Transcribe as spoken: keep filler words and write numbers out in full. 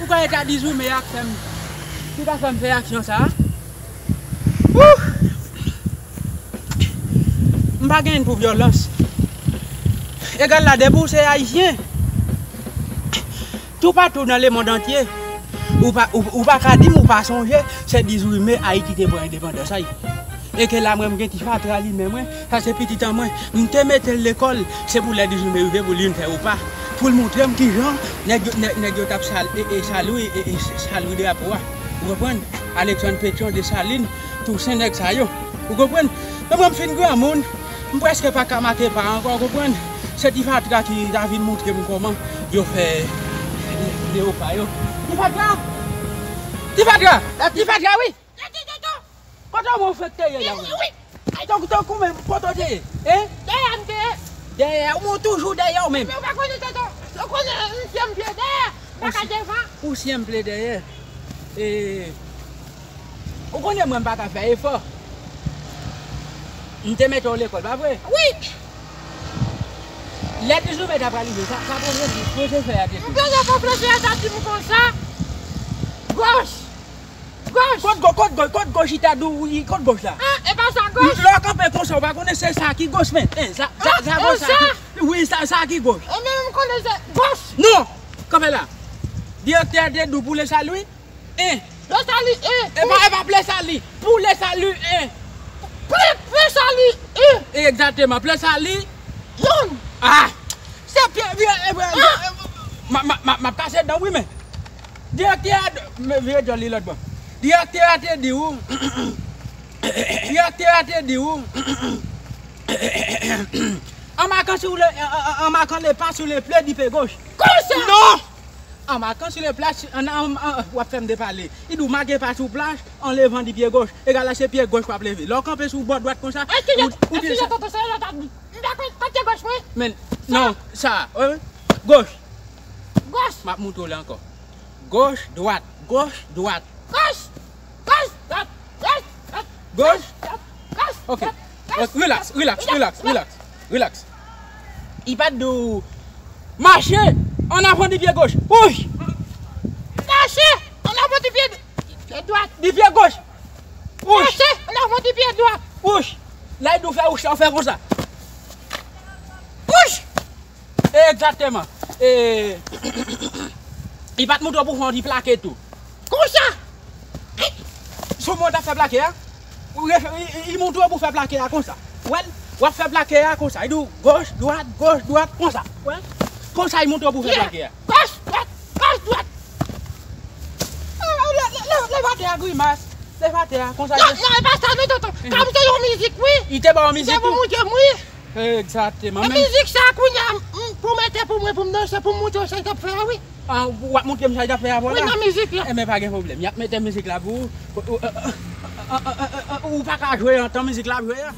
Ou kwè e ta dizwit me a k fè m, ki ta fè m fè aksyon sa a? Wouh! M pa gen pou vyolans. Egal la, depi w se Ayisyen, toupatou nan lemonn antye, ou pa, ou, ou pa ka di m ou pa sonje, se dizwit me Ayiti te pran endepandans a y. E ke la, mwen, m gen ti fatra limen mwen, sa se pitit an mwen. M te mete l lekòl, se pou lè dizwit me rive pou li vin fè repa. Pou l montre m kijan nèg yo, nèg, nèg yo t ap sal-, e, e, salwi, e, e, salwi drapo a. Ou konprann? Alexandre Pétion, Dessalines, Toussaint, nèg sa yo. Ou konprann? Men mwen, m fin granmoun, m prèske pa ka make pa ankò, ou konprann? Se ti fatra ki ta vin montre m kòman yo fè, fè repa yo. Ti fatra! Ti fatra! Ti fatra, wi! Kote w mwen fèk te ye la, wi? Tankou, tankou menm, kote w te ye? Hein? Dèyè m te ye. Dèyè, ou toujou dèyè w menm. Men ou pa konnen, tonton. Ou konnen, m sye m pye dèyè, m pa ka devan. Ou sye m pye dèyè. E, ou konnen mwen m pa ka fè efò. M te mete w lekòl, pa vre? Wi. Lè dizwit me ta pral rive, sa, sa pwofesè, pwofesè a te di. M panse pwofesè a ta di m konsa. Goch! Goch! Kot go-, kot go-, kot goch li ta di w, wi, kot goch la? Ah, e pa sa goch? Lè w kanpe konsa, ou pa konnen se sa ki goch, men. Eh, sa, sa, sa goch sa ki, wi, sa, sa ki goch. E men m konnen se goch. Non! Kanpe la. Direktè a te di w pou le sali, en. Le sali, en. E pa, e pa ple sali. Pou le sali, en. Ple, ple sali, en. Egzakteman, ple sali. Yonn. Ah! Se pye, pye, e, e, e, ma, ma, ma, m ap kase dan, wi, men. Direktè a, men, vire djòl li lòt bò. Direktè a te di w, direktè a te di w, en marquant sur le, en, en, en marquant le pas sur le pied du pied gauche. Konsa! Non! En marquant sur le pas, en, en, en, w ap fè m depale. Li di w make pa sou plas, an levan di pye goch. Egal a se pye goch w ap leve. Lè w kanpe sou bò dwat konsa, ou, ou di sa. Tonton, sa yo t ap di. M pa konn, pa te goch mwen. Men, non, sa, wi, wi. Goch. Goch. M ap montre w li ankò. Goch, dwat, goch, dwat. Goch. Goch, dwat, goch, dwat. Goch. Goch, dwat, goch, dwat. Ok. Relax, relax, relax, relax, relax. Li pa t di w mache an avan di pye goch. Wouch! Mache an avan di pye, pye dwat. Di pye goch. Wouch! Mache an avan di pye dwat. Wouch! Lè l di w fè wouch la, w fè konsa. Wouch! Egzakteman. E, li pa t montre w pou fè yon ti plake tou. Konsa! Sou mwen w t ap fè plake a, ou ref-, li, li, li montre w pou fè plake a konsa. Wè l, w ap fè plake a konsa. Li di w goch, dwat, goch, dwat, konsa. Wè l? Konsa li montre w pou fè plake a. Goch, dwat, goch, dwat. Ah, lè, lè, lè, lè batè a grimas. Lè batè a konsa. Non, non, e pa sa non, tonton. Sa m te yon mizik, wi. Li te ba w mizik tou? Li te pou montre m, wi. Egzakteman. E mizik sa kounye a, m, pou mete pou mwen, pou m danse, pou m montre w sa l t ap fè a, wi. Ah, w ap montre m sa l t ap fè a, vwala. Wi, nan mizik la. Enben, pa gen pwoblèm. Y ap mete mizik la pou ou. Ou, ou, ou, ou, ou, ou, ou pa ka jwe antan mizik la ap jwe a.